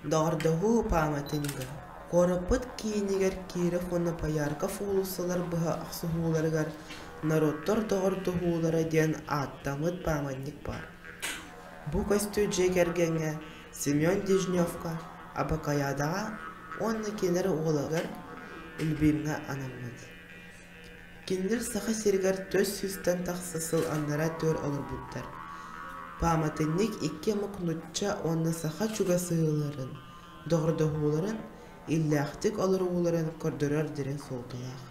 Доҕордоһуу пааматынньыга куораппыт киинигэр Киров уонна Поярков уулуссалар быһа охсуһууларыгар «Норуоттар доҕордоһуулара» диэн ааттаммыт пааматынньык баар. Бу көстүү дьиэ кэргэҥҥэ Семен Дежневка, Абакаядаҕа уонна кинилэр уолугар Любимҥа анаммыт. Кинилэр Саха сиригэр 400-тэн тахса сыл аннараа өттүгэр олорбуттар. Пааматынньык икки омук нуучча уонна саха чугасыһыыларын, доҕордоһууларын, иллээхтик олорууларын көрдөрөр дириҥ суолталаах.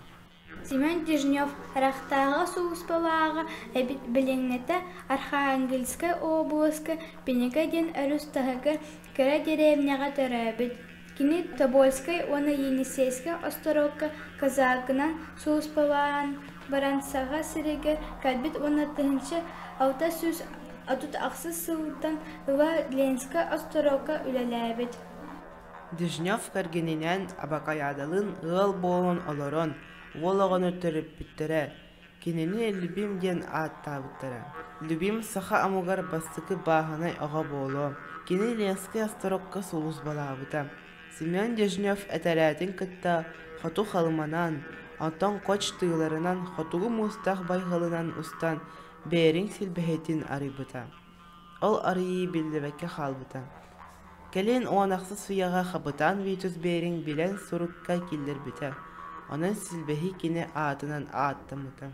Семен Дежнев ыраахтааҕы сулууспалааҕа эбит билиҥҥитэ Архангельскай обласка Пенека диэн өрүс таһыгар кыра дэриэбинэҕэ төрөөбүт. Кини Тобольскай уонна Енисейскэй остуруокка казагынан сулууспалаан баран Саха сиригэр кэлбит уонна 1638 сылтан ыла Ленскэй остуруокка үлэлээбит. Дежнев кэргэнинээн Абакайаадалыын ыал буолан олорон, уол оҕону төрөппүттэрэ, кинини Любим диэн ааттаабыттара. Любим саха омугар бастакы бааһынай оҕо буолуо. Кини Ленскэй остуруокка сулууспалаабыта. Семен Дежнев этэрээтин кытта хоту Халыманан, онтон Коч тыыларынан Хотугу Муустаах байҕалынан устан Беринг силбэһиитин арыйбыта. Ол арыйыы биллибэккэ хаалбыта. Кэлин 16 үйэҕэ хапытаан Витус Беринг билэн сурукка киллэрбитэ, онон силбэһии кини аатынан ааттаммыта.